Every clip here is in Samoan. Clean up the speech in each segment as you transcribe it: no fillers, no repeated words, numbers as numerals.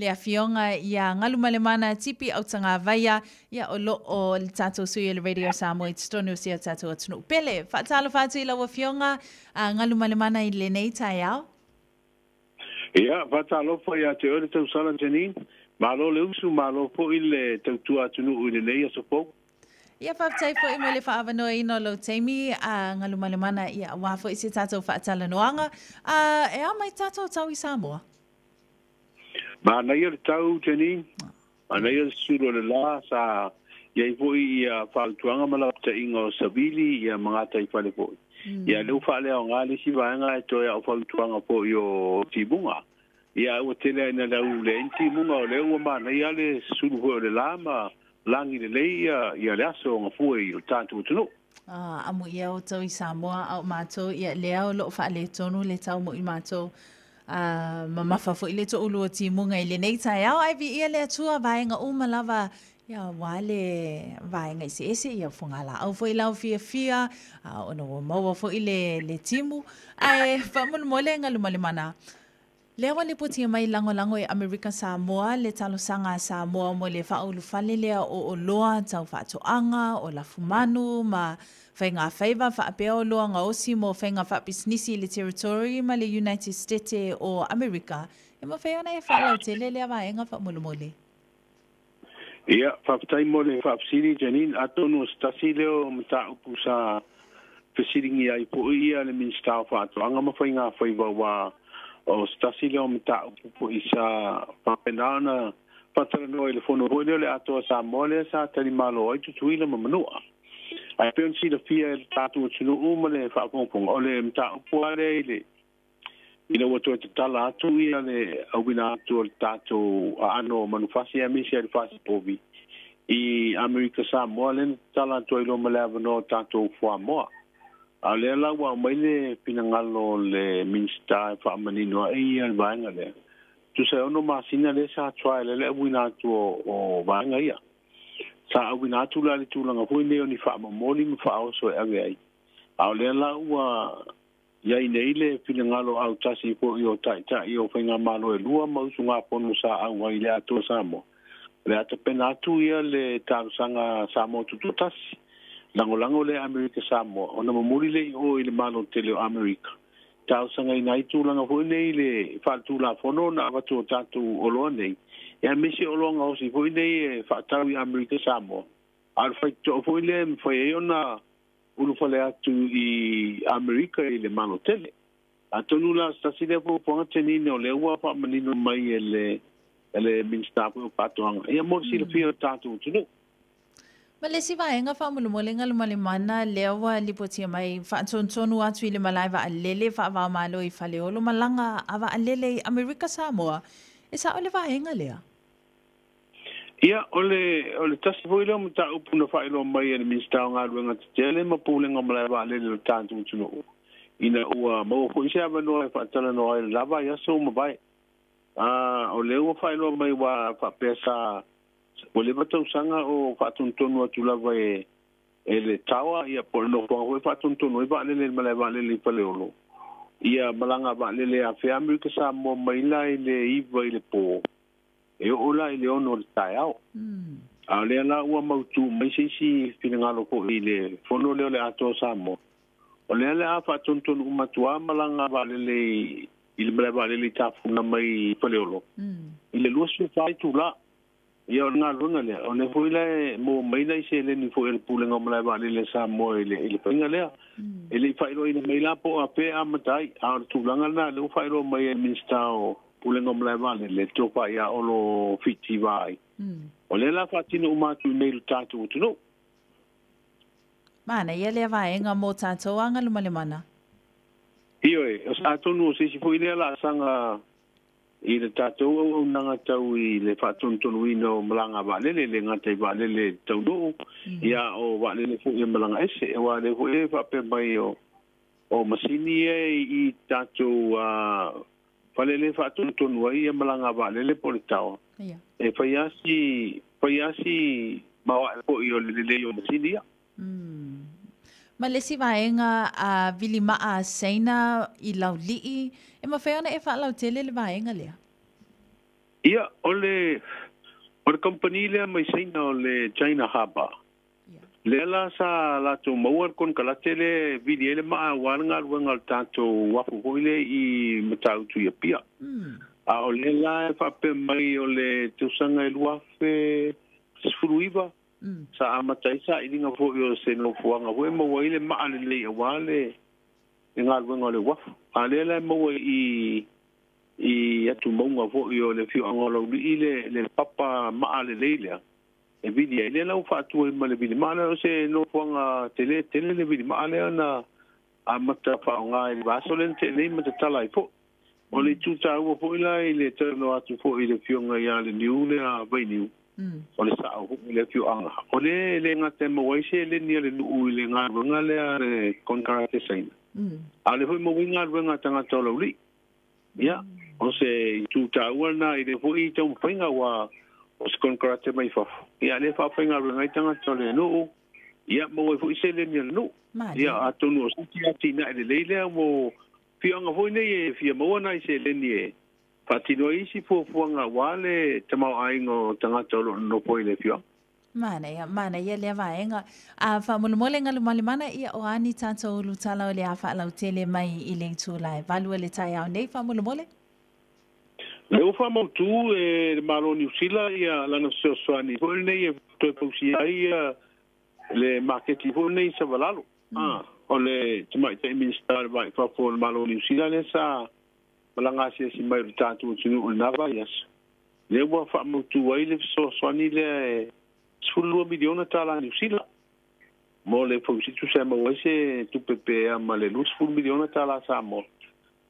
Le Afioga ia Galumalemana Tipi Autagavaia, ia o lo o le tatou sui o le Radio Samoa i totonu o si o tatou atunuu pele. Faatalofa atu i lau Afioga a Galumalemana i lenei taeao. Ia, faatalofa ia te oe le tausala Janine. Malo le usu, malo foi le tautua atunuu i lenei aso fou. Ia, faafetai foi mo le faaavanoaina o lou taimi a Galumalemana, ia, aua foi se tatou faatalanoaga. A, e a mai tatou tau i Samoa? Manaia le tau, Janine. Manaia le susulu o le la, sa i ai foi ia fautuaga ma lapataiga o savili ia ma gataifale foi. Ia lea ua faaleaoga le isi vaega e toe ao fautuaga foi o timuga. Ia ua tele ai na le au leai ni timuga o lea ua manaia le susulu foi o le la ma lagi lelei ia ia le aso gafua i o tatou atunuu. Ah, amuia outou i Samoa, a o matou, ia lea o lo o faaletonu le tau mo i matou. A mamafa foi le toolua o timuga i lenei taeao, ae viia le Atua vaega uma lava, ia aua le vaega eseese, ia fogalaau foi lau fiafia, a ona ua maua foi le, le timu. Ae faamolemole Galumalemana, Lea ua lipotia mai lagolago e Amerika Samoa le talosaga a Samoa mo le faaulufale lea o oloa tau faatoaga, o lafumanu ma faigafaiva faapea oloa gaosi mo faiga faapisinisi i le Territory ma le United Stete o Amerika. E mafai ona e faalautele lea vaega faamolemole? Ia, faafetai mo le faafesili Janine. Atonu o se tasi lea o mataupu sa fesiligia ai foi ia le Minisita o Faatoaga ma Faigafaiva aua o se tasi lea o mataupu foi sa faapena ona faatalanoa i le fono foi lea o le Atoa Samoa lea sa talimalo ai Tutuila ma Manua. Ae pei ona silafia e le tatou atunuu ma le faafogafoga, o le mataupu lava lea i le ina ua toe tatala atu ia le auina atu o le tatou aano o manufasi aemaise ai le fasi povi i Amerika Samoa lea na tatala atu ai loa ma le avanoa o tatou fuamoa. A o lea la ua aumai le finagalo o le Minisita e faamanino ai ia le vaega lea. Tusa e 6 masina lea sa trial ai le auina atu o vaega ia. Sa auina atu la le tulaga foi nei o ni faamomoli ma faaoso e ave ai. A o lea la ua I ai nei le finagalo autasi foi o Taitai o Faigamalo e lua ma usugafono sa auai i le Atoa Samoa, o le a tapena atu ia le talosaga Samoa Tutoatasi, lagolago lea Amerika Samoa, ona momoli lea i o i le Malo tele o Amerika, talosagaina ai tulaga foi nei i le faaletulafono na avatu o tatou oloa nei, aemaise oloa gaosi foi nei e faatau i Amerika Samoa, a o le faitotoa foi lea e mafai ai ona ulufale atu i Amerika i le Malo tele. Atonu la o se tasi lea fuafuaga Janine o lea ua faamanino mai e le e le Minisita foi o Faatoaga ia mo le silafia o le tatou atunuu. Ma le isi vaega faamolemole Galumalemana lea ua lipotia mai faatonutonu atu i le malae vaalele faava-o-Malo i Faleolo malaga a vaalele i Amerika Samoa. E sao le vaega lea? Ia, o le, o le tasi foi lea o mataupu na faailoa mai e le Minisita o Galuega Tetele ma Pulega o Malae Vaalele o le tatou atunuu, ina ua maua foi se avanoa e faatalanoa ai le la vaiaso ua mavae. A, o lea ua faailoa mai aua faapea sa, ua leva tausaga o faatonutonu atu lava e, e le Tower, ia, po o le nofoaga foi e faatonutonu ai vaalele i le malae vaalele i Faleolo, ia malaga vaalele afea Amerika Samoa mai la i le 9 i le po, E oo la i le 6 o le taeao. A o lea la ua mautu mai se isi finagalo foi i le fono lea o le Atoa Samoa, o lea le a faatonutonu uma atu lava malaga vaalele i le malae vaalele i Tafuna mai Faleolo i le 24 itula. Ia o le galuega lea, o lea foi la e maua mai nai seleni foi a le Pulega o Malae Vaalele a Samoa i le, i le faiga lea. E le i faailoaina mai la po o afea e amata ai, a o le tulaga lena lea ua faailoa mai e le Minisita o Pulega o Malae Vaalele, le tofa ia Olo Fiti Vaai. O lea la faatino uma atu i nei i le tatou atunuu. Manaia lea vaega mo tatou a Galumalemana. Ioe, atonu o se isi foi lea laasaga i le tatou auaunaga tau i le faatonutonuina o malaga vaalele, e le gata i vaalele taunuu, ia o vaalele foi e malaga ese. Aua o lea foi e faapea mai o, o masini ia i tatou fale lea e faatonutonu ai ia malaga vaalele po o le tower, e fai lava si, fai lava si maoae foi o le lelei o masini ia. Ma le isi vaega a vilimaa a Seina i Laulii, e mafai ona e faalautele le vaega lea? Ia, o le company lea mai Saina o le China Harbour. Lea la sa latou maua le konekarate lea e vili ai le maa aua le galuega o le tatou uafu foi lea i Matautu i Apia. A o lea la e faapea mai o le tausaga e 2019 sa amata ai sailiga foi o se nofoaga foi e maua ai le maa lelei aua le galuega o le uafu. A lea la e maua i atumauga foi o le afioaga o Laulii le papa maa lelei lea e vili ai. Lea la ua faatu ai ma le vili maa lea, o se nofoaga tele tele le vili maa lea na amata faaaoga i le vaiaso lea na tea nei ma tatala ai foi. O le itu taua foi la i le talanoa atu foi i le afioga ia Leniu lea Vainiu, o le sao foi i le afioaga. O le le gata e maua ai seleni a le nuu i le galuega lea le konekarate Saina, a o le foi maua ai galuega a tagata o Laulii. Ia, o se itu taua lena i le foi taumafaiga ua o se konekarate mai fafo. Ia, lea faafaigaluega ai tagata o le nuu, ia maua ai foi seleni a le nuu. Ia, atonu o se atinae lelei lea mo afioaga foi nei e fia maua nai seleni e faatino ai isi fuafuaga aua le tamaoaiga o tagata o lo o nonofo ai i le afioaga. Manaia, manaia lea vaega. A faamolemole Galumalemana ia o a ni tatou ulutala o le a faalautele mai i le itula e 8 o le taeao nei faamolemole? Lea ua faamautu e le Malo o Niu Sila ia lana fesoasoani foi lenei e toe fausia ai ia le maketi foi lenei i Savalalo. O le tamaitai Minisita o le Va i Fafo o le Malo o Niu Sila lea sa malaga asiasi mai o le tatou atunuu i lena vaiaso. Lea ua faamautu ai le fesoasoani lea e $12 miliona tala Niu Sila mo le fausitu sa e maua ai se tupe pe a ma le $20 miliona tala Samoa.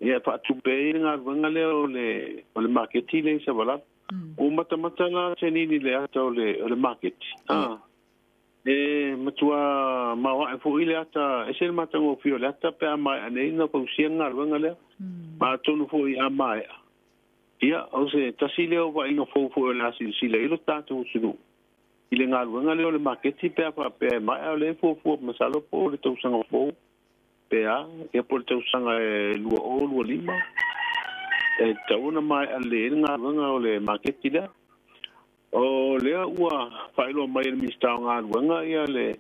Ia e faatupe ai le galuega lea o le maketi lea i Savalalo. Ua matamata la Janine i le ata o le maketi. E matua maoae foi le ata, ese le matagofie o le ata pe a maea nei na fausia le galuega lea. Ma atonu foi a maea. Ia, o se tasi lea o vaaiga fou foi o le a silasila i lo tatou atunuu i le galuega lea o le maketi pe a faapea e maea o lea e fuafua masalo po o le tausaga fou pe a, ia po o le tausaga e 2025 e tatau ona maea lelei ai le galuega o le maketi lea. O lea ua faailoa mai e le Minisita o Galuega ia le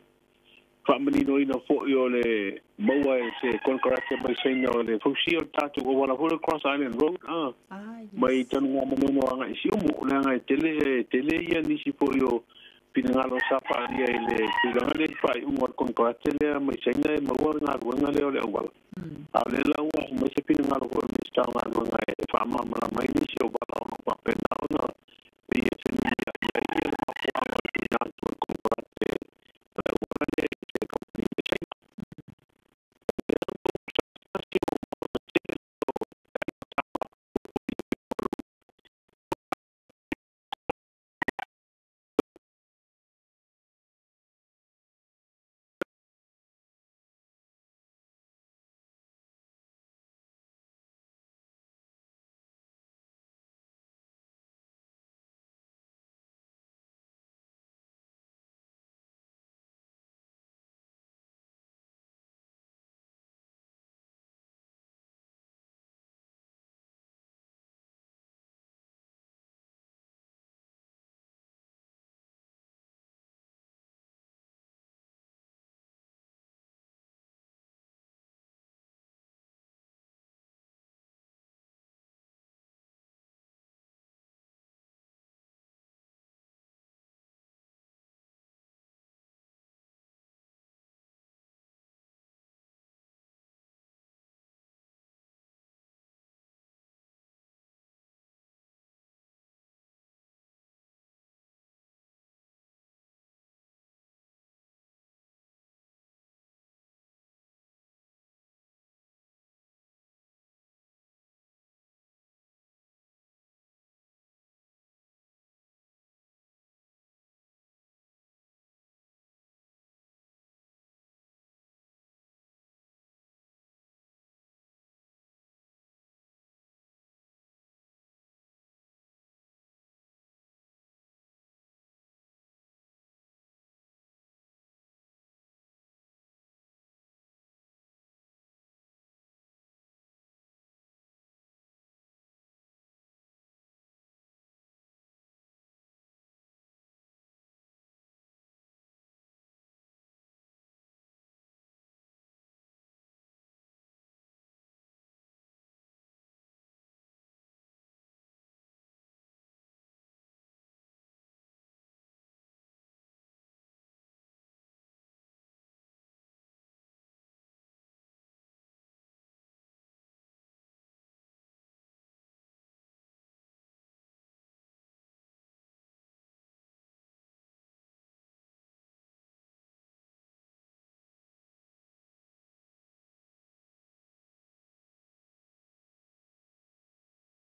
faamaninoina foi o le maua e se konekarate mai Saina o le fausia o le tatou auala foi le Cross Island Road mai Tanugamanono agai i Siumu. Leaga e tele ia nisi foi o finagalo sa faaalia i le tulaga lea i faaiuga o le konekarate lea mai Saina e maua le galuega lea o le auala. A o lea la ua aumai se finagalo foi o le Minisita o Galuega e faamalamalama ai nisi o vala.